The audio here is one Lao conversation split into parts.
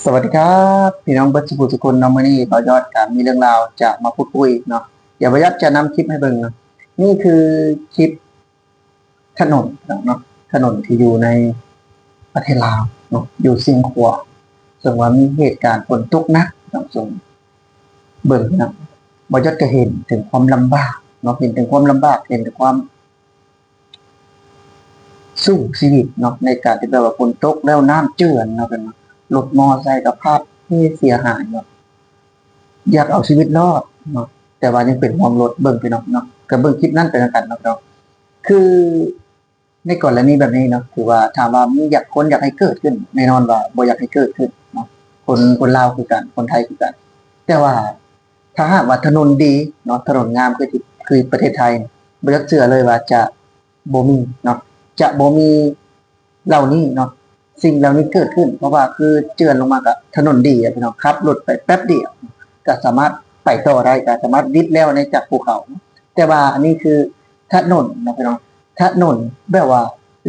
ສະຫວັດດີຄັບ ພີ່ນ້ອງເບິດສູ່ຜູ້ສູ່ຄົນເນາະ. ມື້ນີ້ບ່າວຍອດກະມີເລື່ອງລາວຈະມາພູດຄຸຍເນາະ. ດຽວບ່າວຍອດຈະນຳຄລິບໃຫ້ເບິ່ງເນາະ. ນີ້ຄືຄລິບຖະໜົນເນາະ, ຖະໜົນທີ່ຢູ່ໃນປະເທດລາວເນາະ, ຢູ່ຊຽງຂວາງ ເຊິ່ງວ່າມີເຫດການຝົນຕົກໜັກເນາະ. ເຊິ່ງເບິ່ງເນາະ, ບ່າວຍອດກະເຫັນເຖິງຄວາມລຳບາກເນາະ, ເຫັນເຖິງຄວາມລຳບາກ, ເຫັນເຖິງຄວາມ ສູ້ຊີວິດເນາະ ໃນການທີ່ແບບວ່າຝົນຕົກແລ້ວນ້ຳເຈື່ອນເນາະ, ເປັນລົດມໍໄຊກະພາບເສຍຫາຍເນາະ, ຢາກເອົາຊີວິດລອດເນາະ ແຕ່ວ່າຍັງເປັນຫ່ວງລົດ. ເບິ່ງພີ່ນ້ອງເນາະ, ກະເບິ່ງຄລິບນັ້ນໄປນຳກັນເນາະ. ຄືໃນກໍລະນີແບບນີ້ເນາະ ຄືວ່າຖາມວ່າມີຢາກ ຄົນຢາກໃຫ້ເກີດຂຶ້ນ ແນ່ນອນວ່າບໍ່ຢາກໃຫ້ເກີດຂຶ້ນເນາະ. ຄົນ ຄົນລາວຄືກັນ ຄົນໄທຄືກັນ, ແຕ່ວ່າ ຖ້າຫາກວ່າຖະໜົນດີເນາະ ຖະໜົນງາມຄືທີ່ ຄືປະເທດໄທ, ບໍ່ຢາກເຊື່ອເລີຍວ່າຈະບໍ່ມີເນາະ, ຈະບໍ່ມີເຫຼົ່ານີ້ເນາະ, ສິ່ງເຫຼົ່ານີ້ເກີດຂຶ້ນ. ເພາະວ່າຄືເຈື່ອນລົງມາກະຖະໜົນດີອະ ພີ່ນ້ອງ, ຂັບລົດໄປແປັບດຽວກະສາມາດໄປຕໍ່ໄດ້, ກະສາມາດດິດແລ້ວໃນຈາກພູເຂົາ. ແຕ່ວ່າອັນນີ້ຄືຖະໜົນເນາະ ພີ່ນ້ອງ, ຖະໜົນແບບວ່າ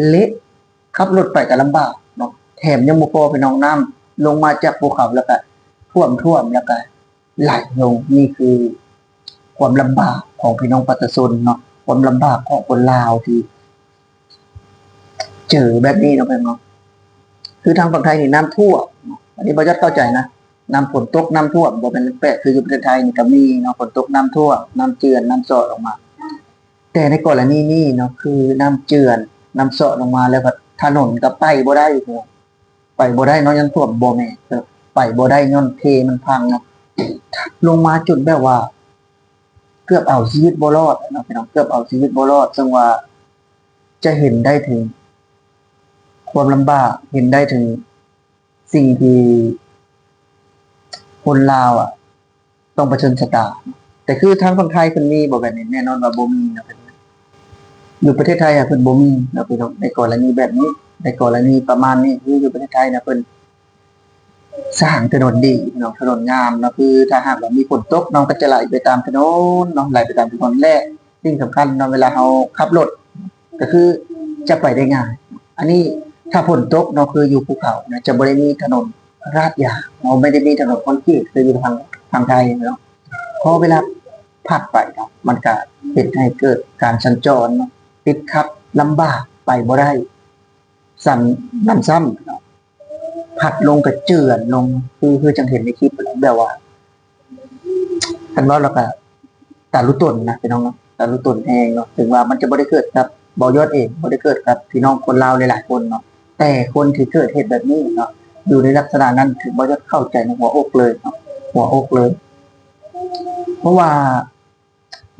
ເລະ, ຂັບລົດໄປກະລຳບາກເນາະ, ແຖມຍັງບໍ່ພໍ ພີ່ນ້ອງ, ນ້ຳລົງມາຈາກພູເຂົາແລ້ວກະຖ້ວມໆ ແລ້ວກະ ໄຫຼລົງ. ນີ້ຄືຄວາມລຳບາກຂອງພີ່ນ້ອງປະຊາຊົນເນາະ, ຄວາມລຳບາກຂອງຄົນລາວທີ່ເຈີແບບນີ້ເນາະ ພີ່ນ້ອງເນາະ. ຄືທາງຝັ່ງໄທນີ້ນ້ຳຖ້ວມເນາະ, ອັນນີ້ບ່າວຍອດເຂົ້າໃຈນະ, ນ້ຳຝົນຕົກນ້ຳຖ້ວມ ບໍ່ແມ່ນແປກ, ຄືຢູ່ປະເທດໄທນີ້ກະມີເນາະ, ຝົນຕົກນ້ຳຖ້ວມ ນ້ຳເຈື່ອນນ້ຳຊອກອອກມາ. ແຕ່ໃນກໍລະນີນີ້ເນາະ ຄືນ້ຳເຈື່ອນນ້ຳຊອກລົງມາແລ້ວ ຖະໜົນກະໄປບໍ່ໄດ້ ໄປບໍ່ໄດ້ເນາະ, ຍ້ອນຖ້ວມບໍ່ແມ່ນ ໄປບໍ່ໄດ້ຍ້ອນເພມັນພັງເນາະ, ລົງມາຈົນແບບວ່າເກືອບເອົາຊີວິດບໍ່ລອດເນາະ ພີ່ນ້ອງ, ເກືອບເອົາຊີວິດບໍ່ລອດ. ເຊິ່ງວ່າຈະເຫັນໄດ້ເຖິງຄວາມລຳບາກ, ເຫັນໄດ້ເຖິງສິ່ງທີ່ຄົນລາວອະ ຕ້ອງປະເຊີນຊະຕາ. ແຕ່ຄືທາງຝັ່ງໄທເພິ່ນມີບໍ່ແບບນີ້? ແນ່ນອນວ່າບໍ່ມີເນາະ, ຢູ່ປະເທດໄທອະເພິ່ນບໍ່ມີເນາະ ພີ່ນ້ອງ, ໃນກໍລະນີແບບນີ້ ໃນກໍລະນີປະມານນີ້ ຄືຢູ່ປະເທດໄທນະ ເພິ່ນສ້າງຖະໜົນດີເນາະ, ຖະໜົນງາມເນາະ, ຄືຖ້າຫາກວ່າມີຝົນຕົກ ນ້ຳກະຈະໄຫຼໄປຕາມຖະໜົນເນາະ, ໄຫຼໄປຕາມຖະໜົນ ແລະ ສິ່ງສຳຄັນເນາະ ເວລາເຮົາຂັບລົດ ກໍຄືຈະໄປໄດ້ງ່າຍ. ອັນນີ້ຖ້າຝົນຕົກເນາະ ຄືຢູ່ພູເຂົານະ ຈະບໍ່ໄດ້ມີຖະໜົນລາດຢາງເນາະ, ບໍ່ໄດ້ມີຖະໜົນຄອນກຣີດຄືຢູ່ທາງ ທາງໄທເນາະ. ພໍເວລາພັດໄປເນາະ ມັນກະເຮັດໃຫ້ເກີດການສັນຈອນເນາະ ຕິດຂັດ ລຳບາກ ໄປບໍ່ໄດ້. ສ່ຳ ນຳຊ້ຳເນາະ ພັດລົງກະເຈື່ອນລົງ ຄື ຄືຈັ່ງເຫັນໃນຄລິບແຫຼະ ແບບວ່າ ຄັນເວົ້າແລ້ວກະຕາລຸຕົນນະ ພີ່ນ້ອງເນາະ, ຕາລຸຕົນແຮງເນາະ. ເຖິງວ່າມັນຈະບໍ່ໄດ້ເກີດກັບບ່າວຍອດເອງ, ບໍ່ໄດ້ເກີດກັບພີ່ນ້ອງຄົນລາວຫຼາຍໆຄົນເນາະ, ແຕ່ຄົນທີ່ເກີດເຫດແບບນີ້ເນາະ ຢູ່ໃນລັກສະນະນັ້ນ ຄືບ່າວຍອດເຂົ້າໃຈໃນຫົວອົກເລີຍເນາະ, ຫົວອົກເລີຍ. ເພາະວ່າ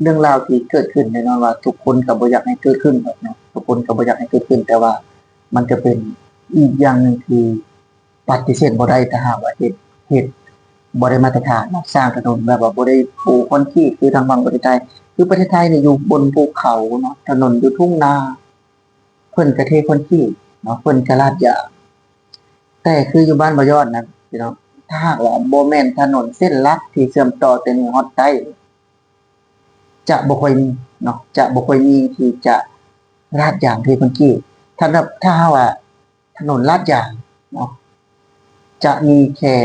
ເລື່ອງລາວທີ່ເກີດຂຶ້ນ ແນ່ນອນວ່າທຸກຄົນກໍບໍ່ຢາກໃຫ້ເກີດຂຶ້ນດອກເນາະ, ທຸກຄົນກໍບໍ່ຢາກໃຫ້ເກີດຂຶ້ນ, ແຕ່ວ່າມັນກໍເປັນອີກຢ່າງໜຶ່ງທີ່ປະຕິເສດບໍ່ໄດ້ ຖ້າຫາກວ່າເຮັດ ເຮັດບໍ່ໄດ້ມາດຕະຖານເນາະ, ສ້າງຖະໜົນແບບວ່າບໍ່ໄດ້ປູຄອນກຣີດຄືທາງຝັ່ງປະເທດໄທ. ຄືປະເທດໄທນີ້ຢູ່ບົນພູເຂົາເນາະ, ຖະໜົນຢູ່ທົ່ງນາ ເພິ່ນກໍເທຄອນກຣີດເນາະ, ເພິ່ນກໍລາດຢາງ. ແຕ່ຄືຢູ່ບ້ານບ່າວຍອດນະ ພີ່ນ້ອງ, ຖ້າຫາກວ່າບໍ່ແມ່ນຖະໜົນເສັ້ນຫຼັກທີ່ເຊື່ອມຕໍ່ແຕ່ເໜືອຮອດໃຕ້ ຈະບໍ່ຄ່ອຍມີເນາະ, ຈະບໍ່ຄ່ອຍມີທີ່ຈະລາດຢາງເທຄອນກຣີດ. ຖ້າ ຖ້າຫາກວ່າຖະໜົນລາດຢາງເນາະ ຈະມີແຄ່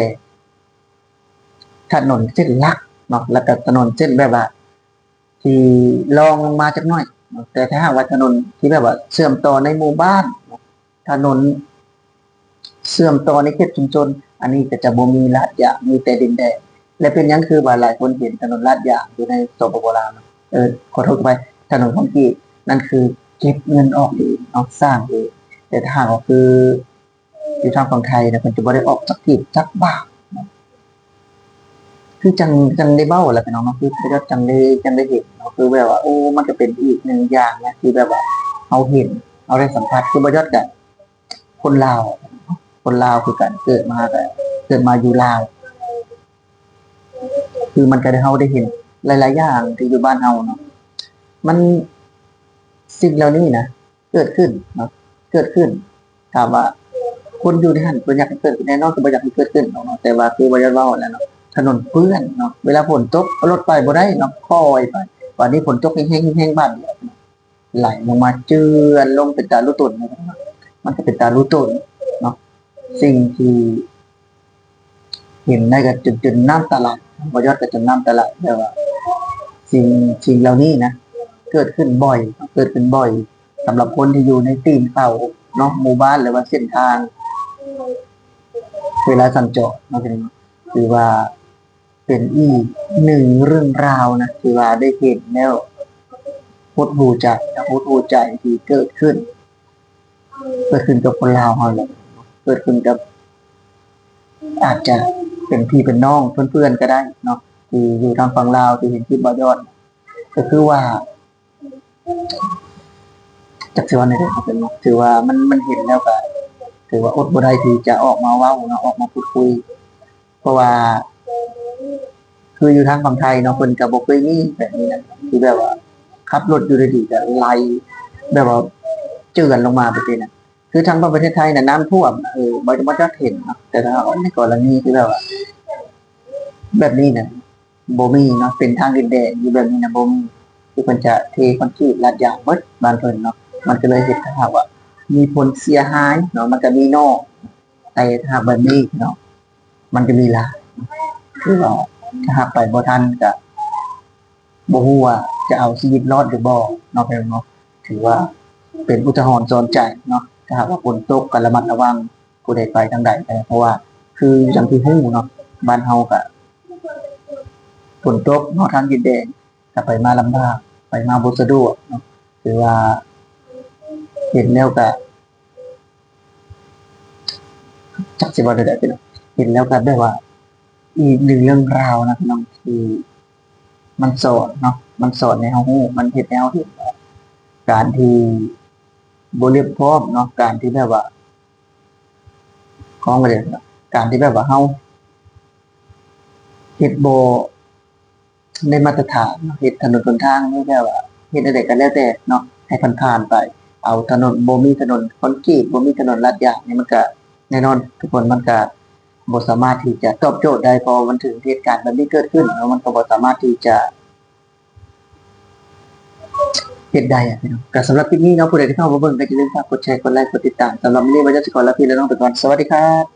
ຖະໜົນເສັ້ນຫຼັກເນາະ ແລ້ວກໍຖະໜົນເສັ້ນແບບວ່າທີ່ລອງລົງມາຈັກໜ້ອຍເນາະ. ແຕ່ຖ້າຫາກວ່າຖະໜົນທີ່ແບບວ່າເຊື່ອມຕໍ່ໃນໝູ່ບ້ານເນາະ ຖະໜົນເຊື່ອມຕໍ່ໃນເຂດຊຸມຊົນ ອັນນີ້ກໍຈະບໍ່ມີລາດຢາງ, ມີແຕ່ດິນແດງ. ແລະ ເປັນຫຍັງຄືວ່າຫຼາຍຄົນເຫັນຖະໜົນລາດຢາງຢູ່ໃນ ສປປ ລາວເນາະ, ເອີ ຂໍໂທດ ຂໍອະໄພ, ຖະໜົນຄອນກຣີດ ນັ້ນຄືເກັບເງິນອອກເອງເນາະ, ສ້າງເອງ. ແຕ່ຖ້າຫາກວ່າຄືຢູ່ທາງຝັ່ງໄທນະ ເພິ່ນຈະບໍ່ໄດ້ອອກຈັກກີບຈັກບາດເນາະ. ຄືຈັ່ງ ຈັ່ງໄດ້ເວົ້າແຫຼະ ພີ່ນ້ອງເນາະ, ຄື ຈັ່ງໄດ້ ຈັ່ງໄດ້ເຫັນເນາະ, ຄືແບບວ່າ ໂອ້ ມັນກໍເປັນອີກໜຶ່ງຢ່າງນະ ທີ່ແບບວ່າເຮົາເຫັນ ເຮົາໄດ້ສຳຜັດ. ຄືບ່າວຍອດກະ ຄົນລາວ ຄົນລາວຄືກັນ, ເກີດມາກະ ເກີດມາຢູ່ລາວ ຄືມັນກະໄດ້ ເຮົາໄດ້ເຫັນຫຼາຍໆຢ່າງທີ່ຢູ່ບ້ານເຮົາເນາະ. ມັນ ສິ່ງເຫຼົ່ານີ້ນະ ເກີດຂຶ້ນເນາະ ເກີດຂຶ້ນ. ຖາມວ່າຄົນຢູ່ໃນຫັ້ນເພິ່ນຢາກໃຫ້ເກີດຂຶ້ນ? ແນ່ນອນຄືບໍ່ຢາກໃຫ້ເກີດຂຶ້ນດອກເນາະ, ແຕ່ວ່າຄືບ່າວຍອດເວົ້າຫັ້ນແຫຼະເນາະ, ຖະໜົນເປື້ອນເນາະ, ເວລາຝົນຕົກ ລົດໄປບໍ່ໄດ້ເນາະ, ຄ່ອຍໄປ. ບາດນີ້ຝົນຕົກແຮງໆ ບາດດຽວ ໄຫຼລົງມາເຈື່ອນລົງ ເປັນຕາລຸຕົນເນາະ, ມັນກໍເປັນຕາລຸຕົນເນາະ. ສິ່ງທີ່ ເຫັນໄດ້ກໍຈົນ ຈົນນ້ຳຕາໄຫຼ, ບໍ່ຢອດກໍຈົນນ້ຳຕາໄຫຼ. ແຕ່ວ່າສິ່ງ ສິ່ງເຫຼົ່ານີ້ນະ ເກີດຂຶ້ນບ່ອຍ ເກີດຂຶ້ນບ່ອຍ ສຳລັບຄົນທີ່ຢູ່ໃນຕີນເຂົາເນາະ, ໝູ່ບ້ານ ຫຼືວ່າເສັ້ນທາງ ເວລາສັນຈອນເນາະ. ຖືວ່າເປັນອີກໜຶ່ງເລື່ອງລາວນະ ທີ່ວ່າໄດ້ເຫັນແລ້ວຫົດຫູໃຈ, ຫົດຫູໃຈທີ່ເກີດຂຶ້ນ ເກີດຂຶ້ນກັບຄົນລາວເຮົາແຫຼະ, ເກີດຂຶ້ນກັບ ອາດຈະເປັນພີ່ເປັນນ້ອງເພື່ອນໆກໍໄດ້ເນາະ ທີ່ຢູ່ທາງຝັ່ງລາວທີ່ເຫັນຄລິບບ່າວຍອດ. ກໍຄືວ່າ ຈັກຊິເວົ້າແນວໃດເນາະ, ຖືວ່າມັນ ມັນເຫັນແລ້ວກໍ ຖືວ່າອົດບໍ່ໄດ້ທີ່ຈະອອກມາເວົ້າເນາະ, ອອກມາພູດຄຸຍ. ເພາະວ່າ ຄືຢູ່ທາງຝັ່ງໄທເນາະ ເພິ່ນກໍບໍ່ເຄີຍມີແບບນີ້ນະ ທີ່ແບບວ່າຂັບລົດຢູ່ດີໆກໍໄຫຼ ແບບວ່າເຈື່ອນລົງມາແບບນີ້ນະ. ຄືທາງປະເທດໄທນະ ນ້ຳຖ້ວມ ເອີ ບໍ່ ບໍ່ຈັກເຫັນເນາະ, ແຕ່ຖ້າໃນກໍລະນີທີ່ແບບວ່າ ແບບນີ້ນະ ບໍ່ມີເນາະ, ເປັນທາງດິນແດງຢູ່ແບບນີ້ນະ ບໍ່ມີ ທີ່ເພິ່ນຈະເທຄອນກຣີດລາດຢາງເບິດບ້ານເພິ່ນເນາະ. ມັນກໍເລີຍເຮັດໃຫ້ ຖ້າຫາກວ່າມີຜົນເສຍຫາຍເນາະ ມັນກໍມີນ້ອຍ, ແຕ່ຖ້າຫາກແບບນີ້ເນາະ ມັນຈະມີຫຼາຍ. ຄືວ່າຖ້າຫາກໄປບໍ່ທັນກະບໍ່ຮູ້ວ່າຈະເອົາຊີວິດລອດຫຼືບໍ່ເນາະ ເນາະ. ຖືວ່າເປັນອຸທາຫອນສອນໃຈເນາະ, ຖ້າຫາກວ່າຝົນຕົກກໍລະມັດລະວັງ ຜູ້ໃດໄປທາງໃດກໍໄດ້. ເພາະວ່າຄືຢ່າງທີ່ຮູ້ເນາະ ບ້ານເຮົາກະຝົນຕົກເນາະ, ທາງດິນແດງ ກະໄປມາລຳບາກ ໄປມາບໍ່ສະດວກເນາະ. ຖືວ່າເຫັນແລ້ວກະ ຈັກຊິເວົ້າແນວໃດພີ່ນ້ອງ, ເຫັນແລ້ວກໍແບບວ່າ ອີກໜຶ່ງເລື່ອງລາວນະພີ່ນ້ອງ ທີ່ມັນສອນເນາະ, ມັນສອນໃຫ້ເຮົາຮູ້, ມັນເຮັດໃຫ້ເຮົາເຫັນວ່າ ການທີ່ບໍ່ລຽບພ້ອມເນາະ, ການທີ່ແບບວ່າ ຂອງ ການທີ່ແບບວ່າເຮົາເຮັດບໍ່ ໃນມາດຕະຖານເນາະ, ເຮັດຖະໜົນຫົນທາງ ຫຼືແບບວ່າເຮັດແນວໃດກໍແລ້ວແຕ່ເນາະ ໃຫ້ຜ່ານໆໄປ. ເອົາຖະໜົນ ບໍ່ມີຖະໜົນຄອນກຣີດ ບໍ່ມີຖະໜົນລາດຢາງນີ້ ມັນກະ ແນ່ນອນທຸກຄົນ ມັນກະບໍ່ສາມາດທີ່ຈະຕອບໂຈດໄດ້, ເພາະວ່າມັນຖືກເຫດການແບບນີ້ເກີດຂຶ້ນເນາະ, ມັນກໍບໍ່ສາມາດທີ່ຈະເຮັດໄດ້ອະ. ກໍສຳລັບຄລິບນີ້ເນາະ ຜູ້ໃດທີ່ເຂົ້າມາເບິ່ງກໍຢ່າລືມຝາກກົດແຊ ກົດໄລ ກົດຕິດຕາມ. ສຳລັບມື້ນີ້ ບ່າວຍອດຊິຂໍລາພີ່ລານ້ອງໄປກ່ອນ. ສະຫວັດດີຄັບ.